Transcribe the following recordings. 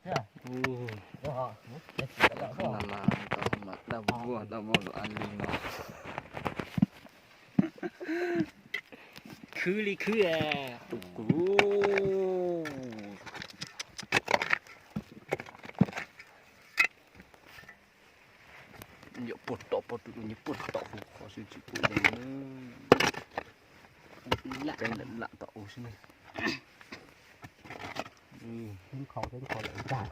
Mas daj muag daj muag lus a li no. Khwv li khwv tus kuv. Yog puag tom, puag tom, puag tom hauv qhov xwb tsis pum zoo na. Lam tom u xwb na. Teeb qhov, teeb qhov lawm ntag,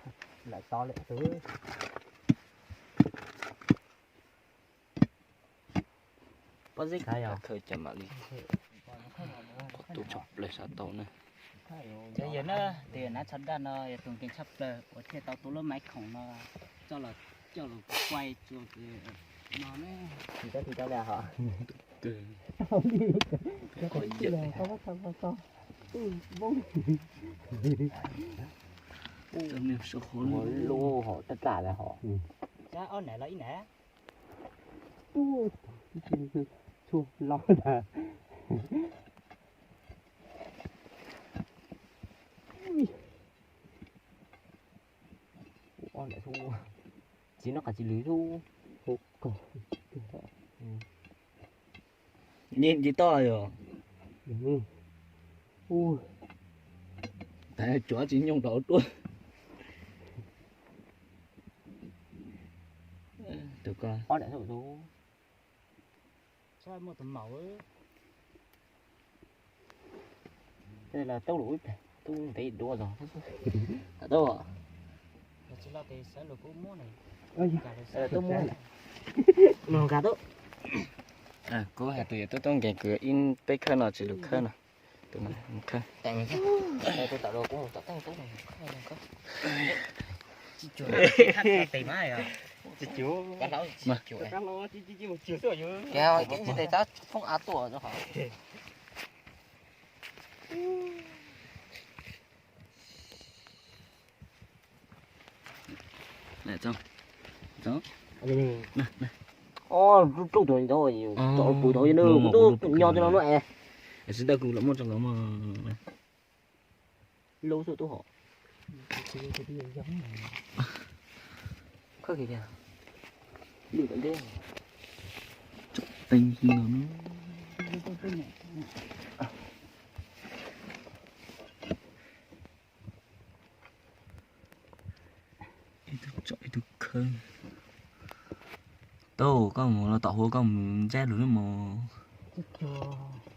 lawm to lawm xwb. Pob zeb kav yog khawb cas mam li qhov tu tshaj plaws sab tau na. Cov yawg na, tus yawg hnav tsho daj no yog tus nkees tshaj plaws uas thiaj tau tus lub maiv khoom no coj los, coj los quaj tsuas no na. Lub hom tab tab li hom. Ob nab los ib nab. Txhua los ntag. Ob nab xwb, txiv no qas tsis lwm xwb. Nce nce toj yog. Tas cuav tsis nyooj rau duab. Tus ko. Muaj tus maum. Tub los tub lus ib pliag, tub ntev dua zog. Tub. Tub muab. Mus nkag tub. Kuv hais tus yawg tub tub nkees kwv ib peb khawb no tsis lug khawb no. Tus no khawb. Tsis cuag tes mas yog. Tsis cuag. Kab hlau tsis cuag. Kab hlau tsis cuag xwb yog. Kab hlau tsis cuag tes tab foob av tuaj rau hauv. Ob, rub rub tus ntawd, tom pus tau nws kuv tub nyo tus no no es. Sib dawb kuv los muab rau lawv mas. Lub xwb tub hom. Khawb kiag tiag. Lwj tom ntej. Tsom teeb no. Ib tug tsom ib tug khawb. Tau, koj mus los tom hauv koj mus ntsab lug lub mos.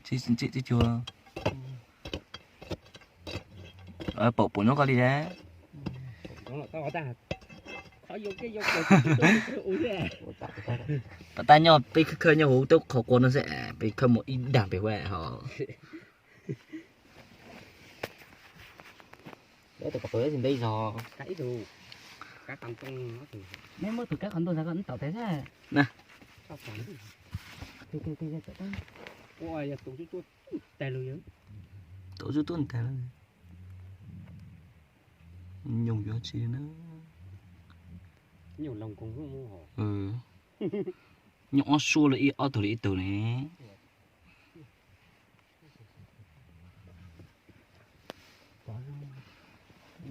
Tsis cuag. Pom pum nyob koj li dab. Tom tag nyob peb khawb khawb nyob hauv teb qhov quav no xwb, peb khawb mus ib dag pem huab ho. Tus koj pw tsis ntev zog. Neb muab tus kab qhov ntuj ntawd koj tom tes xwb. Tus tuaj ntag. Nyoos yuav tsi na. Nyoos ob suab li ib ob tug li ib tug ne.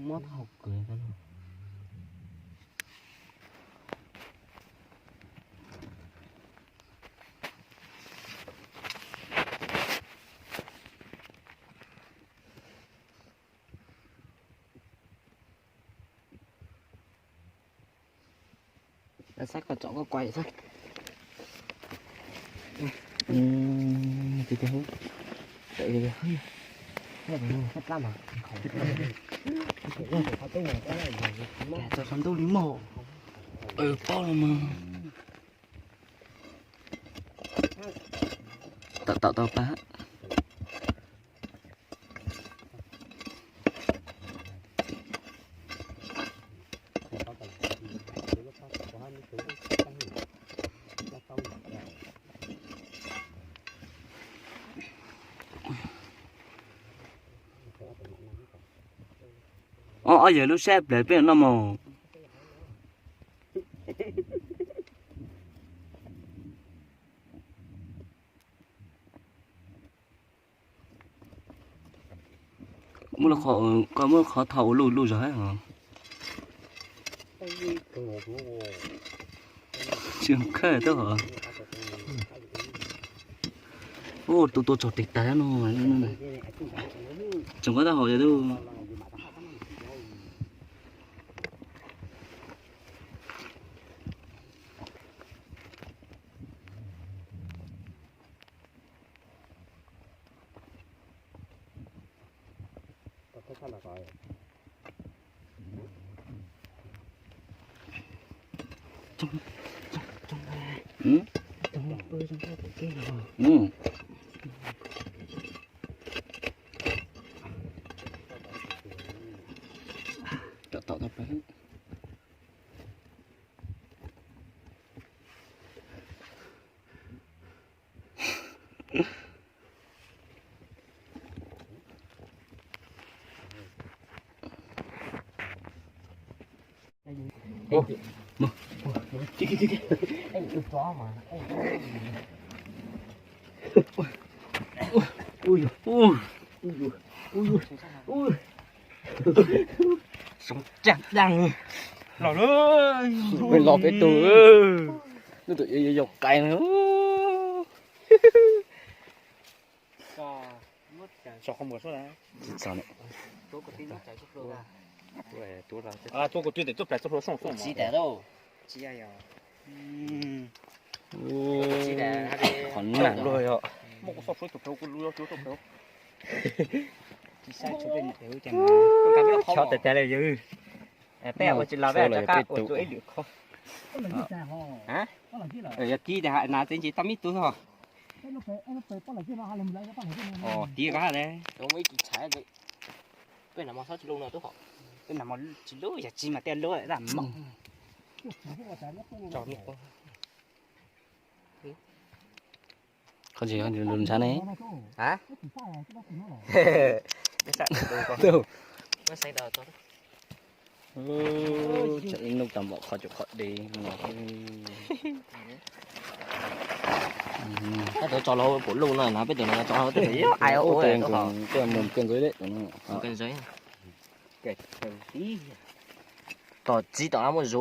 Muab taub hau kws. Saib koj tsom koj kuav xwb. Txog qhov ntuj li mog. Paub los mas. Tau tau tau pab. Ob, ob yawg lub sab plaws peb noj mov. Muab qhov, koj muab qhov thau ua luj luj zog hab os. Tsis khaj tau hov. Ua tus tua tsaug tes tag no. Tseem koj tau hov yog tus. Cov tom tau peb. Soob cag daj los lawm. Los peb tug. Lub tug yuav yog qais. Tso qhov muag suab na. Tuav kuv twb tawm tuaj plas txoj hlua sooj sooj. Qhov nag luaj yog. Muaj kuv xoj suab tus plag kuv lub yob cuab tuaj plag. Chob tag tag li yog. Peb ua tsis los peb rov qab ua tus ib lwm qho. Yog kib tas nas tsev ntsis tau me tub os. Tiv qab le. Peb nas mos tsis lub no tub hom. Peb nas mos tsis lub yog tsis mas tej lub daj mog. Qhov ntsis lus ntshav ne. Tsam ib hnub tau npaum qhov cov qhov deb no. Peb tau tso los pum luj no na, peb tau tso los tej ais ua mus kawg nkaus li. Tom txiv tom muaj zoov.